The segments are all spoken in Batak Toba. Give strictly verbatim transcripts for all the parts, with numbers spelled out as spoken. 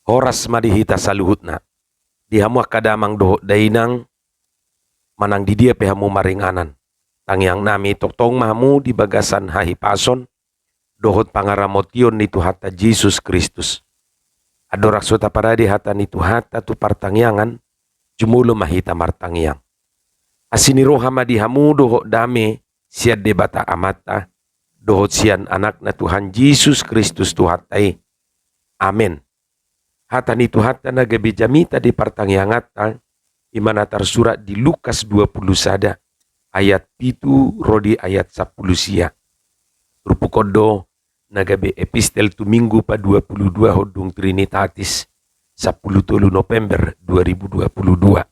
Horas ma di hita saluhutna. Di hamu angka damang dohot dainang, manang di dia pe hamu maringanan. Tangiang nami, tongtong ma hamu di bagasan hahipason dohot pangaramotion ni Tuhanta Jesus Kristus. Andorang so taparade hata ni Tuhanta tu partangiangan, jumolo ma hita martangiang. Asi ni roha ma di hamu dohot dame sian Debata Amanta, dohot sian Anakna Tuhan Jesus Kristus Tuhanta i. Amen. Hata ni Tuhanta na gabe jamita di partangianganta, i ma na tarsurat di Lukas dua pulu sada, ayat pitu ro di ayat sampulu sia. Turpuk on do na gabe epistel tu Minggu pa dua pulu dua hondung Trinitatis, sampulu tolu November dua ribu dua pulu dua.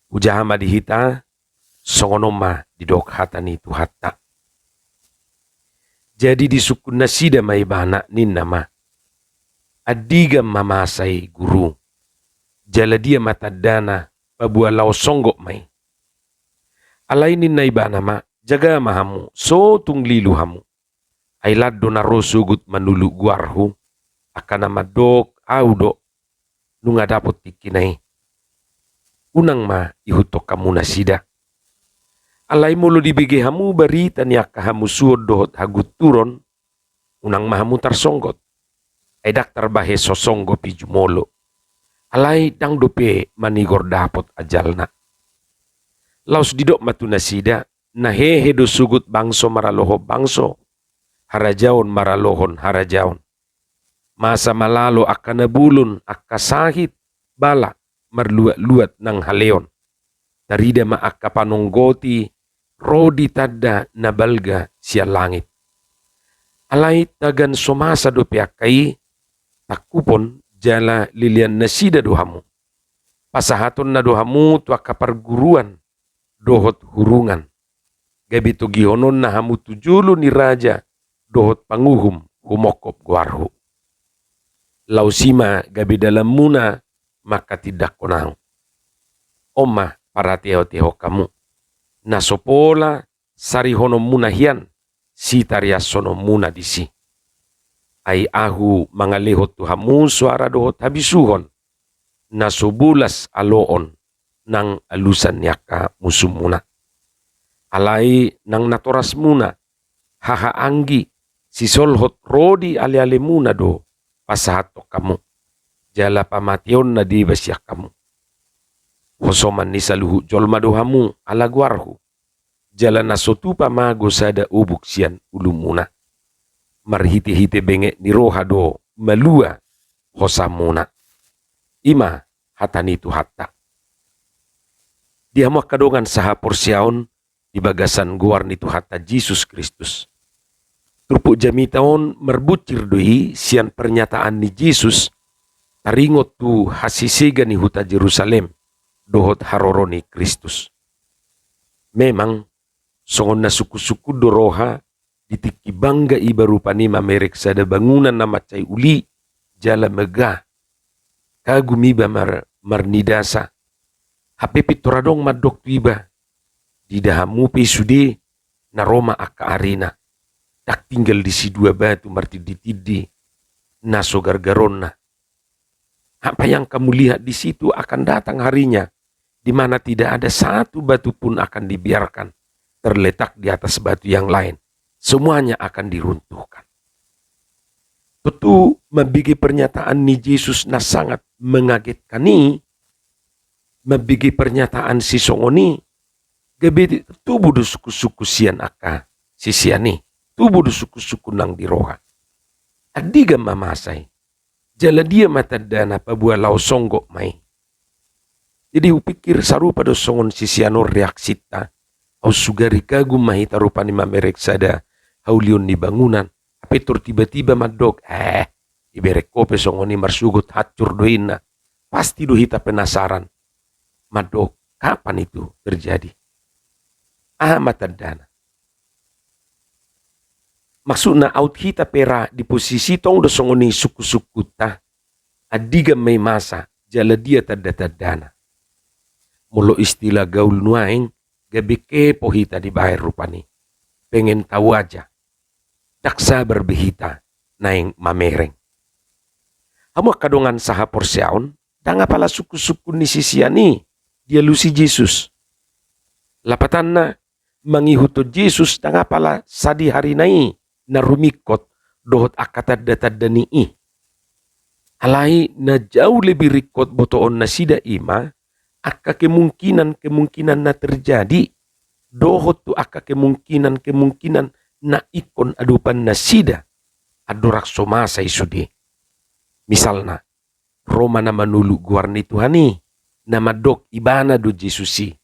Hujaha ma di hita, songon on ma didok hata ni Tuhanta. Jadi disungkun nasida ma ibana, ninna ma: Andigan ma masa i, Guru? Jala dia ma tandana, paboa laho songgot ma i? Alai ninna ibana ma: Jaga ma hamu, so tung lilu hamu. Ai lan do na ro sogot manuluk goarhu, angka na mandok: Ahu do, nunga dapot tingkina i. Unang ma ihuthon hamu nasida. Alai molo dibege hamu barita ni angka hamusuon dohot hagunturon, unang ma hamu tarsonggot. Ai ndang tarbahen so songgot pe jumolo. Alai ndang dope manigor dapot ajalna. Laos didok ma tu nasida: Na hehe do sogot bangso maralohon bangso, harajaon maralohon harajaon. Masa ma lalo angka na bolon, angka sahit, bala, marluat-luat nang haleon. Tarida ma angka panonggoti ro di tanda na balga sian langit. Alai tagan so masa dope angka i, tangkupon jala lelean nasida do hamu. Pasahatonna do hamu tu angka parguruan dohot hurungan. Gabe togihononna hamu tu jolo ni raja dohot panguhum humongkop goarhu. Laos i ma gabe dalanmuna manghatindanghon ahu. On ma parateatehon hamu. Na so pola sarihononmuna hian, sitariashononmuna disi. Ai ahu mangalehon tu hamu soara dohot habisuhon, na so bolas aloon nang alusan ni angka musumuna. Alai nang natorasmuna, hahaanggi, sisolhot ro di alealemuna do pasahathon hamu, jala pamateonna deba sian hamu. Hosoman ni saluhut jolma do hamu ala goarhu. Jala na so tupa mago sada obuk sian ulumuna. Marhitehite benget ni roha do malua hosamuna. I ma hata ni Tuhanta. Di hamu angka dongan sahaporseaon di bagasan goar ni Tuhanta Jesus Kristus. Turpuk jamita on marbuncir do i sian pernyataan ni Jesus taringot tu hasisega ni huta Jerusalem dohot haroro ni Kristus. Memang, songon na sungkunsungkun do roha di tingki bangga iba rupani mamereng sada bangunan na mansai uli jala megah. Kagum iba mar-, marnidasa. Hape pintor adong mandok tu iba: Diida hamu pe i sude, na ro ma angka arina. Ndang tinggal disi dua batu martinditindi, na so gargaronna. Apa yang kamu lihat di situ akan datang harinya, di mana tidak ada satu batu pun akan dibiarkan terletak di atas batu yang lain. Semuanya akan diruntuhkan. Tontu mambege pernyataan ni Jesus na sangat mengagetkan i, mambege pernyataan sisongon i, gabe tubu do sungkunsungkun sian angka sisean i, tubu do sungkunsungkun nang di roha. Andigan ma masa i? Jala dia ma tandana paboa laho songgot ma i? Jadi hupikir sarupa do songon sisean on reaksinta. Aut sugari kagum ma hita rupani mamereng sada haulion ni bangunan, hape tor tiba-tiba mandok: Eh, dibereng ho pe songon i marsogot hancur do inna. Pasti do hita penasaran. Mandok: Kapan itu terjadi? Aha ma tandana? Maksudna, aut hita pe ra di posisi tong do songon i sungkunsungkunta. Andigan ma i masa, jala dia tanda-tandana? Molo istilah gaul nuaeng, gabe kepo hita dibaen rupani. Pengen tahu aja. Ndang sabar be hita naeng mamereng. Hamu angka dongan sahaporseaon, ndang apala sungkun-sungkun ni sisean i dialusi Jesus. Lapatanna, mangihuthon Jesus ndang apala sadihari na i na rumingkot dohot angka tanda-tanda ni i. Alai na jauh lebih ringkot botoon nasida i ma angka kemungkinan-kemungkinan na terjadi, dohot tu angka kemungkinan-kemungkinan na ingkon adopan nasida andorang so masa i sude. Misalna, ro ma na manoluk goar ni Tuhan i, na mandok ibana do Jesus i.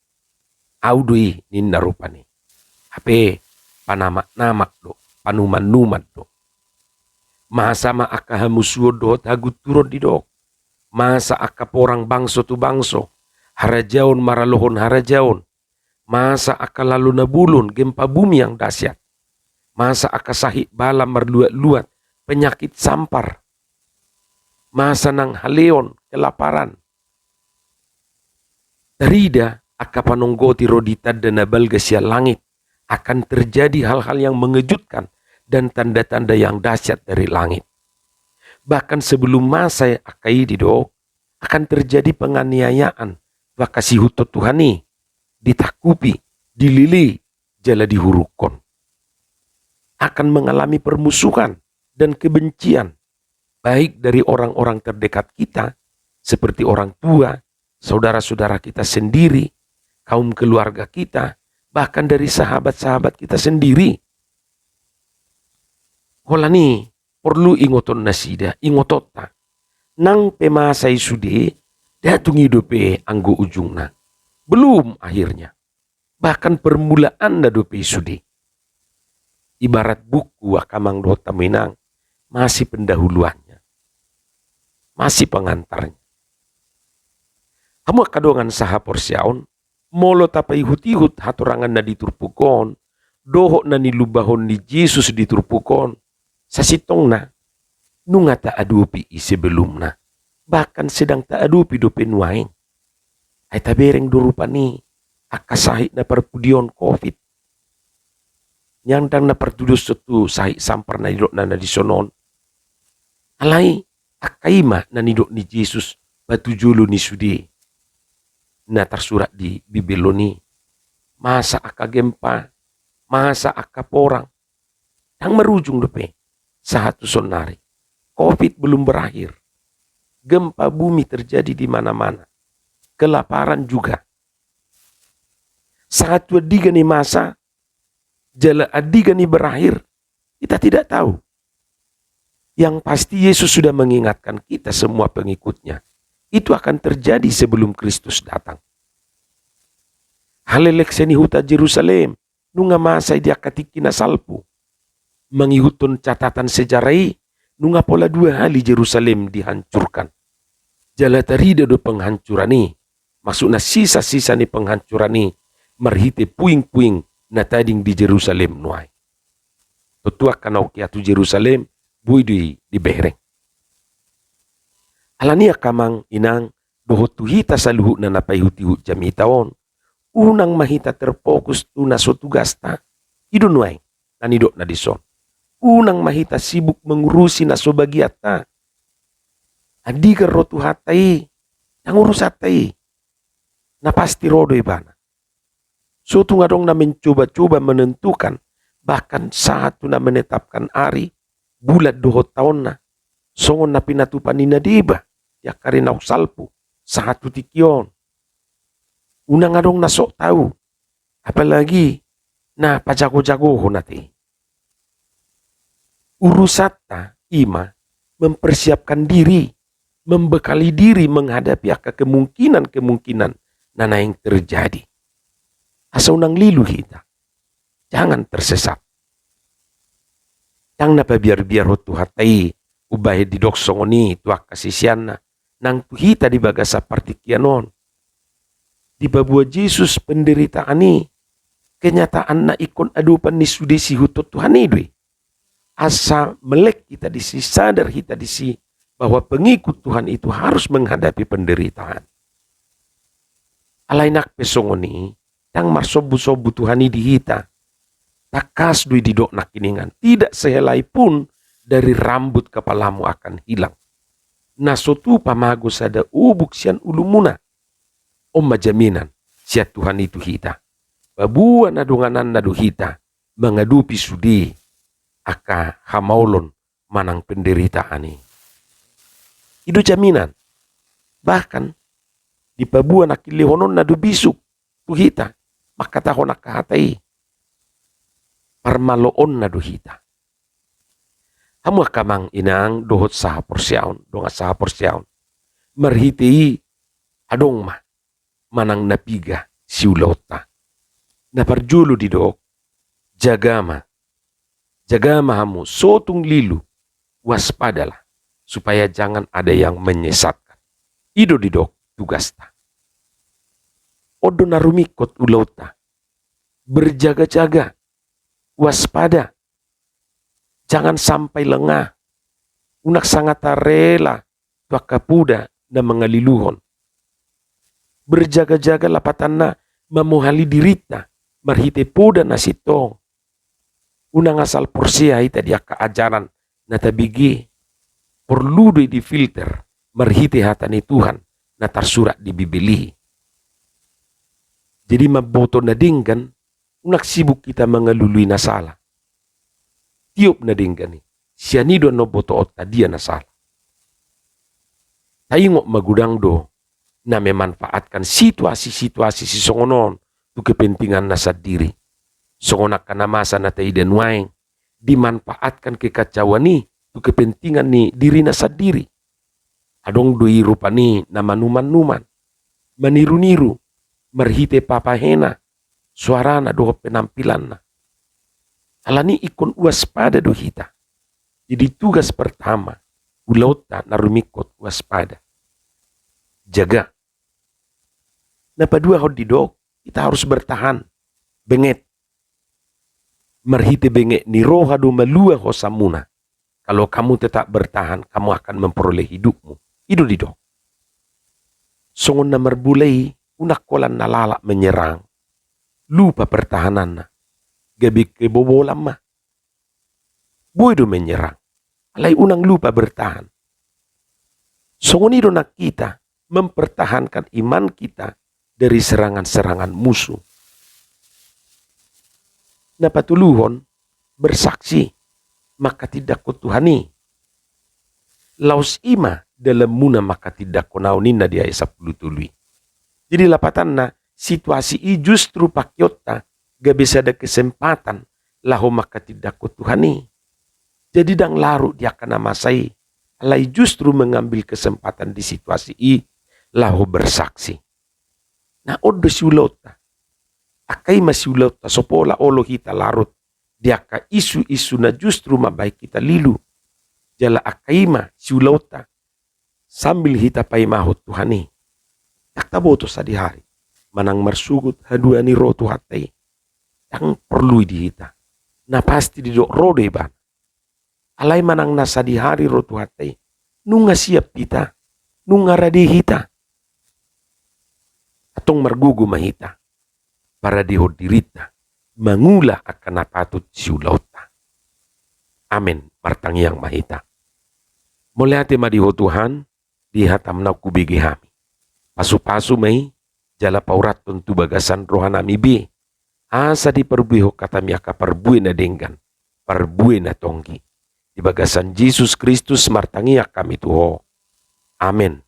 Au do i, ninna rupani. Hape panamak-namak do, panuman-numan do. Masa ma angka hamusuon dohot hagunturon didok. Masa angka porang bangso tu bangso, harajaon maralohon harajaon. Masa angka lalo na bolon, gempa bumi yang dahsyat. Masa angka sahit bala marluat-luat, penyakit sampar. Masa nang haleon, kelaparan. Tarida angka panonggoti ro di tanda na balga sian langit, akan terjadi hal-hal yang mengejutkan dan tanda-tanda yang dahsyat dari langit. Bahkan sebelum masa angka i didok, akan terjadi penganiayaan tu angka siihuthon Tuhan i, ditangkupi, dililei, jala dihurungkon. Akan mengalami permusuhan dan kebencian, baik dari orang-orang terdekat kita, seperti orang tua, saudara-saudara kita sendiri, kaum keluarga kita, bahkan dari sahabat-sahabat kita sendiri. Holan i, porlu ingoton nasida, ingotonta. Nang pe masa i sude, ndang tung i dope anggo ujungna. Belum akhirnya. Bahkan permulaanna dope i sude. Ibarat buku, angka amang dohot hamu inang, masih pendahuluannya. Masih pengantarnya. Hamu angka dongan sahaporseaon, molo tapaihut-ihut hatorangan na di turpuk on, dohot na nilumbahon ni Jesus di turpuk on, sasintongna, nunga taadopi i sebelumna, bahkan sedang taadopi dope nuaeng. Ai tabereng do rupani angka sahit na parpudi on covid. Ndang na partudoshon tu sahit sampar na nidokna na dison on. Alai angka i ma na nidok ni Jesus patujolo ni sude na tarsurat di Bibel on i. Masa angka gempa, masa angka porang, ndang marujung dope sahat tu saonnari. Covid belum berakhir. Gempa bumi terjadi di mana-mana. Kelaparan juga. Sahat tu andigan i masa, jala andigan i berakhir, kita tidak tahu. Yang pasti, Yesus sudah mengingatkan kita semua pengikutnya. Itu akan terjadi sebelum Kristus datang. Haleleng sian huta Jerusalem, nunga masa i di angka tingki na salpu. Mangihuthon catatan sejarah i, nunga pola dua hali Jerusalem dihancurkan. Jala tarida do penghancuran i, maksudna sisa-sisa ni penghancuran i, marhite puing-puing na tading di Jerusalem nuaeng. Tontu angka naung hea tu Jerusalem, boi do i dibereng. Alani i angka amang inang, dohot tu hita saluhutna na paihut-ihut jamita on, unang ma hita terfokus tu na so tugasta. I do nuaeng na nidokna dison. Unang ma hita sibuk mengurusi na so bagianta. Andigan ro Tuhanta i, ndang urusanta i. Na pasti ro do ibana. So tung adong na mencoba-coba menentukan, bahkan sahat tu na menetapkan ari, bulan dohot taonna, songon na pinatupa ni na deba di angka ari naung salpu, sahat tu tingki on. Unang adong na sok tau, apalagi na pajago-jagohon ate. Urusanta i ma mempersiapkan diri, membekali diri menghadapi angka kemungkinan-kemungkinan na naeng terjadi. Asa unang lilu hita. Jangan tersesat. Ndang na pabiar-biarhon Tuhanta i, umbahen didok songon i tu angka siseanna, nang tu hita di bagasan partingkian on. Dipaboa Jesus penderitaan i, kenyataan na ingkon adopan ni sude siihuthon Tuhan i do i. Asa melek hita disi, sadar hita disi, bahwa pengikut Tuhan itu harus menghadapi penderitaan. Alai nang pe songon i, ndang marsombu-sombu Tuhan i di hita. Tangkas do i didok nangkiningan, tidak sehelai pun dari rambut kepalamu akan hilang. na so tupa mago sada obuk sian ulumuna. On ma jaminan sian Tuhan i tu hita. Paboa na dongananna do hita mangadopi sude angka hamaolon manang penderitaan i. I do jaminan. Bahkan dipaboa nangkin lehononna do bisuk tu hita mangkatahon angka hata i. Parmaloonna do hita. Hamu angka amang inang dohot sahaporseaon, dongan sahaporseaon. Marhite i adong ma manang na piga siulaonta. Na parjolo didok, jaga ma. Jaga ma hamu, so tung lilu, waspadalah, supaya jangan ada yang menyesatkan. I do didok tugasta. On do na rumingkot ulaonta. Berjaga-jaga, waspada. Jangan sampai lengah. Unang sanga tarela tu angka poda na mangaliluhon. Berjaga-jaga lapatanna mamohali dirinta marhite poda na sintong. Unang asal porsea hita di angka ajaran na tabege. Porlu do i difilter marhite hata ni Tuhan na tarsurat di Bibel i. Jadi mamboto na denggan, unang sibuk hita mangalului na sala. Tiop na denggan i, sian i do annon botoonta dia na sala. Taingot ma godang do na memanfaatkan situasi-situasi sisongon on tu kepentinganna sandiri. Songon angka na masa na taida nuaeng, dimanfaatkan kekacauan i tu kepentingan ni dirina sandiri. Adong do i rupani na manuman-numan, maniru-niru, marhite papahena, soarana dohot penampilanna. Alani i ingkon waspada do hita. Jadi tugas pertama, ulaonta na rumingkot waspada. Jaga. Na paduahon didok, kita harus bertahan. Benget. Marhite benget ni roha do malua hosamuna. Kalau kamu tetap bertahan, kamu akan memperoleh hidupmu. I do didok. Songon na marbola i, unang holan na lalap menyerang. Lupa pertahananna. Gabe kebobolan ma. Boi do menyerang. Alai unang lupa bertahan. Songon i do nang hita mempertahankan iman kita dari serangan-serangan musuh. Na patoluhon, bersaksi, manghatindanghon Tuhan i. Laos i ma dalanmuna manghatindanghon Ahu, ninna di ayat sampulu tolu i. Jadi lapatanna, situasi i justru pakeonta gabe sada kesempatan laho manghatindanghon Tuhan i. Jadi ndang larut di angka na masa i, alai justru mengambil kesempatan di situasi i laho bersaksi. Na on do siulaonta. Angka i ma siulaonta, so pola olo hita larut di angka isu-isu na justru mambahen hita lilu. Jala angka i ma siulaonta sambil hita paimahon Tuhan i. Ndang taboto sadihari manang marsogot haduan i ro Tuhanta i. Ndang porlu i di hita. Na pasti didok ro do ibana. Alai manang na sadihari ro Tuhanta i, nunga siap hita, nunga rade hita. Antong margogo ma hita paradehon dirinta mangula angka na patut siulaonta. Amen. Martangiang ma hita. Mauliate ma di Ho Tuhan, di hataM naung hubege hami. Pasu-pasu ma i, jala paurathon tu bagasan rohanami be, asa diparbuehon hataMi angka parbue na denggan, parbue na tonggi. Di bagasan Jesus Kristus martangiang hami tu Ho. Amen.